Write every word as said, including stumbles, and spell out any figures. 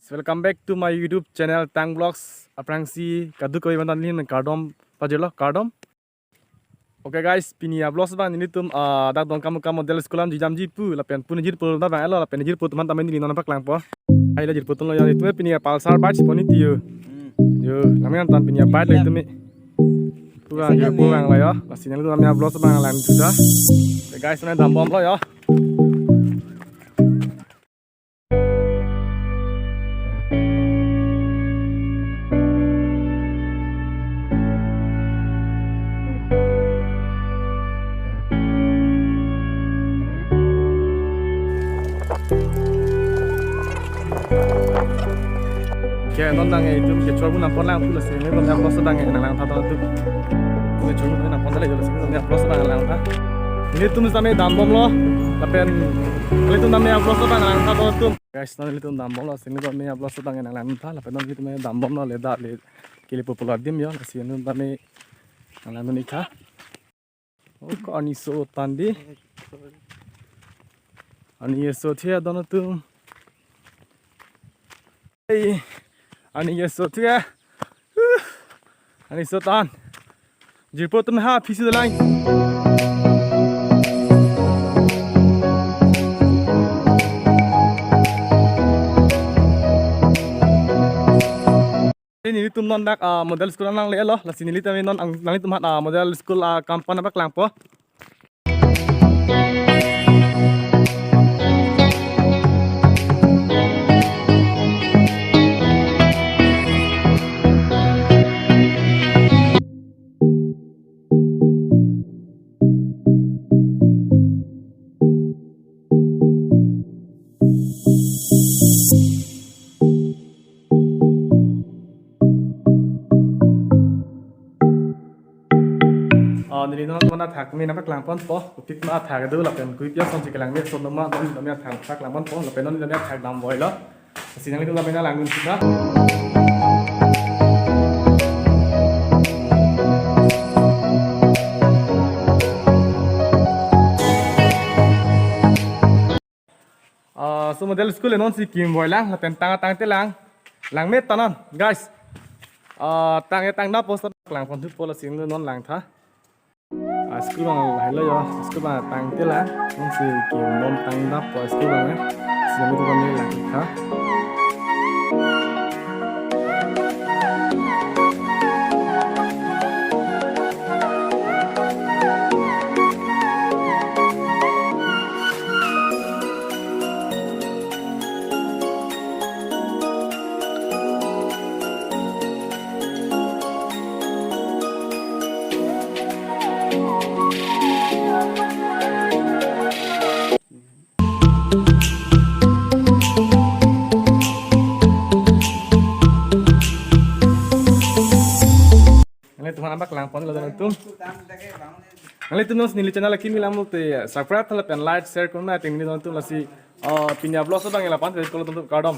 Welcome back to my YouTube channel Tang Vlogs. Aphrangsi kadokave aphan ta nelihin kardom pajirlo, kardom. Okay guys, pini a-vlogs abang nelitum, ah, dak Dongkamukam Model School an jijamji pu lapen pu nejirpo ta vanglo lapen nejirpo atum aphan ta neli non paklangpo. Ai la jirpo atum lo yo, itum pini a-Pulsar bike si pon-i tiyo. Yo, nami antan pini a-bike lo itum. Pu vang yo, pu vanglo yo. Lasi nelitum nami a-vlogs abang langthuta. Okay guys, nang dambomlo yo. Ke non nang itum ke chorbu nang pon lang pu lasi nelitum a-vlogs abang nang langtha tu. Ke chorbu nang pon ta le lasi nelitum a-vlogs abang langtha. Nelitum sami dambomlo lapen nelitum nami a-vlogs abang langtha tu. Guys, non nelitum dambomlo, lasi nelitum nami a-vlogs abang nang langtha lapen non nelitum dambomlo le dak le kili popular adim yo, lasi nelitum nami nang langdun-ik tha. Oh, ko arni so tandi. Arni so thia don atum. Hey, arni so thia. Huh. Arni so tan. Jirpo atum ha phisi dolang. Nelitum non dak, ah, Model School an nanglelo, lasi nelitum non ang, nanglitum aphan, ah, Model School, ah, compound an paklangpo. Oh, neli non mana thak mi nang paklangponpo. Kopima thak do lapen kopi asonsi kelang me son ma non nami thak paklangponpo lapen non nami thak damvoilo. Lasi nanglitum nami nang langdun sita. Ah, so Model School non si kimvoilang lapen tang tangtelang. Langme ta non, guys. Ah, tang tang da post langponthupo lasi non langtha. Ah, school abang lahelo yo, school abang tangtelang. Non si kim non tang dapo school abang, eh. Si nelitum nami langtha. Nanglitum aphan nang paklangponlo don atum. Nanglitum non neli channel akimi lang pulote subscribe lapen like share kurna ting ni don atum lasi, oh, pini a-vlogs abang la-an te kolo don atum kardom.